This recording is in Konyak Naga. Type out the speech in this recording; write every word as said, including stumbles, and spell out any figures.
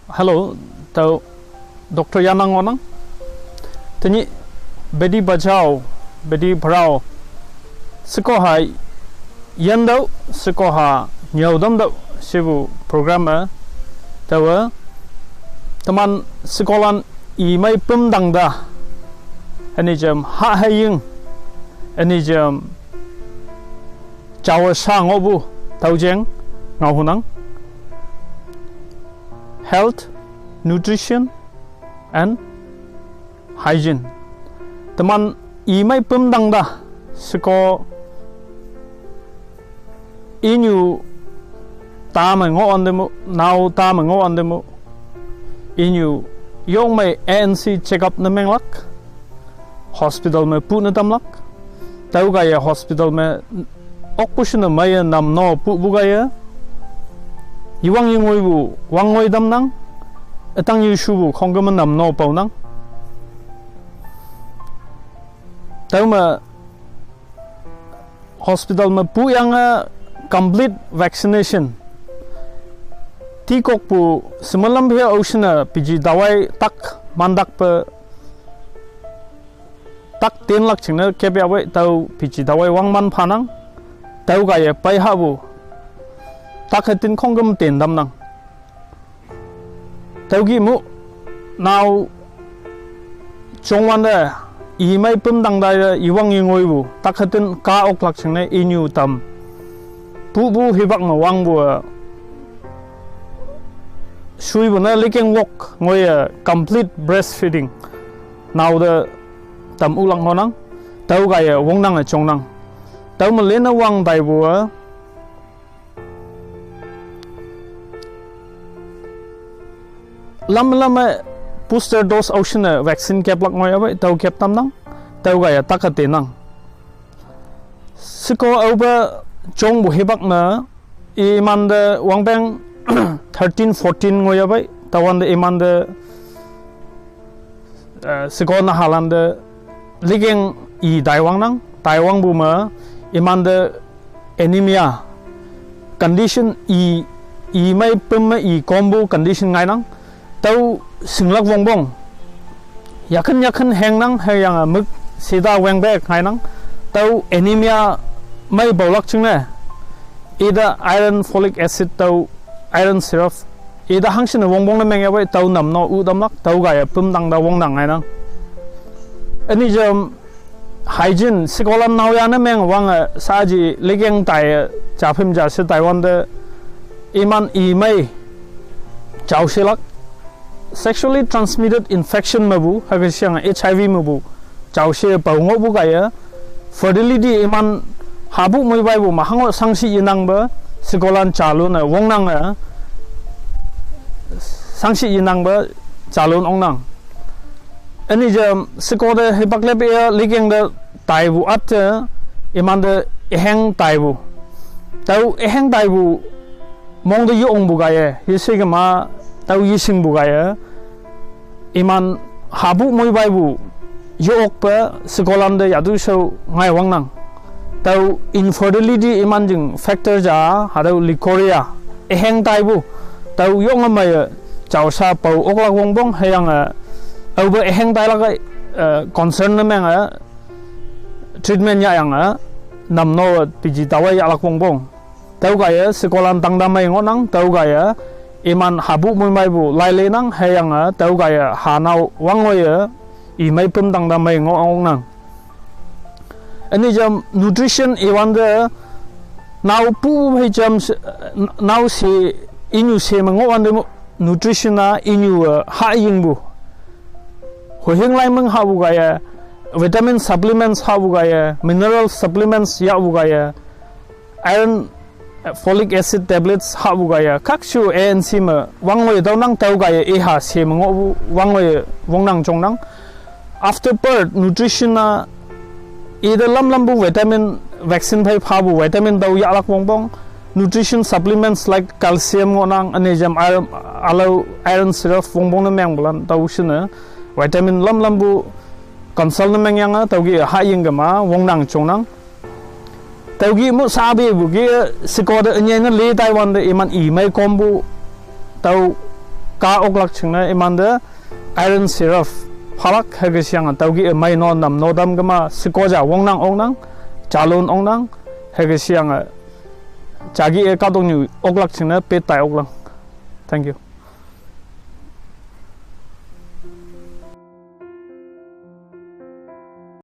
Hello, tao Doctor Yanang ngohnang. Tenyih Beti Bachao, Beti Padhao, seko ha yintüoh, seko ha nyüo tamtüoh shepu program me, taowe teman sekolan imei pümdang te, üni jam ha heying, üni jam jaowe sha ngohpu, tüo jeng ngaohunang. Health, nutrition and hygiene. Teman imei pümdang te, seko inyu ta me ngohwante mu, nao ta me ngohwante mu, inyu yongmei A N C check up ne menglak, hospital me pu ne tamlak. Tüo kaiye hospital me okpu shine meiye namno pupu kaiye, yewang yengoipu wangngoi tamnang, ütang yeshupu khongküm me namno paonang. Tüome hospital me puyange complete vaccination tikokpu semelam phe aoshine peji dawai tak mantakpe tak tenlak jingne kepyapei, tüo peji dawai wangman phanang. Tüo kaiye pei hahpu tak hetin khongküm ten tamnang. Tüoki mu, nao jongwante imei pümdang te yewang yengoipu tak hetin ka oklak jingne inyu tam pupu hipak me wangpu-e, shuipu ne likeng wok ngoiye complete breastfeeding nao te tam ulak ngohnang. Tüo kaiye wongnange jongnang. Tüome lene wang taipu-e, lam lam-e booster dose aoshine vaccine keplak ngoiyapei, tüo kep tamnang. Tüo kaiye tak-e tenang. Seko aope jongpu hipak me, imante wangpeng thirteen, fourteen ngoiyapei, tüowante imante, eh, seko nahalante likeng i taiwangnang, taiwangpu me, imante anemia condition i, imei püm me i kompu condition ngainang. Tüo shinglak wongpong, yakhen yakhen hengnang, hüyange mük seta wengpek ngainang. Tüo anemia mei paolak jingne, ite iron, folic acid tüo iron syrup, ite hangshinne wongpong ne mengyapei, tüo namno u tamlak, tüo kaiye pümdang te wongnang ngainang. Üni jam hygiene, sekolan naoya ne meng wange shaji likeng taiye, japhim ja she taiwante, iman imei jaoshelak, sexually transmitted infection mepu, hüke sheyange H I V mepu jaoshe pao ngohpu kaiye, fertility iman hapu moi paipu me hango shangshi yenangpe, sekolan jalun-e wongnange, shangshi yenangpe jalun ongnang. Üni jam seko te hipak lep-e likeng te taipu atte, imante üheng taipu. Tüo üheng taipu mong te yongpu kaiye, yeshekema, tüo yeshingpu kaiye, iman hapu moi paipu, yokpe sekolante yatu shao ngaiwangnang. Tüo infertility iman jing factor ja, hatüo leukorrhea, üheng taipu, tüo yonge meiye jaosha pao oklak wongpong, hüyange aope üheng tailak-e, eh, concern ne menge treatment yahyange namno peji dawai yahlak wongpong. Tüo kaiye sekolan tangta mei ngohnang, tüo kaiye iman hapu moi meipu lailenang, hüyange tüo kaiye hanao wangngoiye imei pümdang te mei ngohnang. Üni jam nutrition iwante nao pu hei jam she, nao she, inyu she me ngohwante mu, nutrition-a inyu-e hayingpu, hohing laimeng hahpu kaiye, vitamin supplements hahpu kaiye, mineral supplements yahpu kaiye, iron, eh, folic acid tablets hahpu kaiye, khakshu A N C me wangngoiye taonang, tüo kaiye iha she me ngohpu wangngoiye wongnang jongnang. After birth nutrition-a ite lamlampu vitamin, vaccine phei phapu vitamin tüo yahlak wongpong. Nutrition supplements like calcium ngohnang, üni jam iron, ülao iron syrup wongpong ne mengpulan tüo shine vitamin lamlampu consult ne mengyange, tüoki haying kema wongnang jongnang. Tüoki mu sapepu ki, seko te ünyei ne le taiwante iman imei kompu, tüo Ka oklak jingne imante iron syrup phalak hüke sheyange tüoke mei no nam no tam kema shekoja wongnang oknang, jalon oknang, hüke sheyange jaki-e kahtoknyu oklak jingne pet tai oklak. Thank you.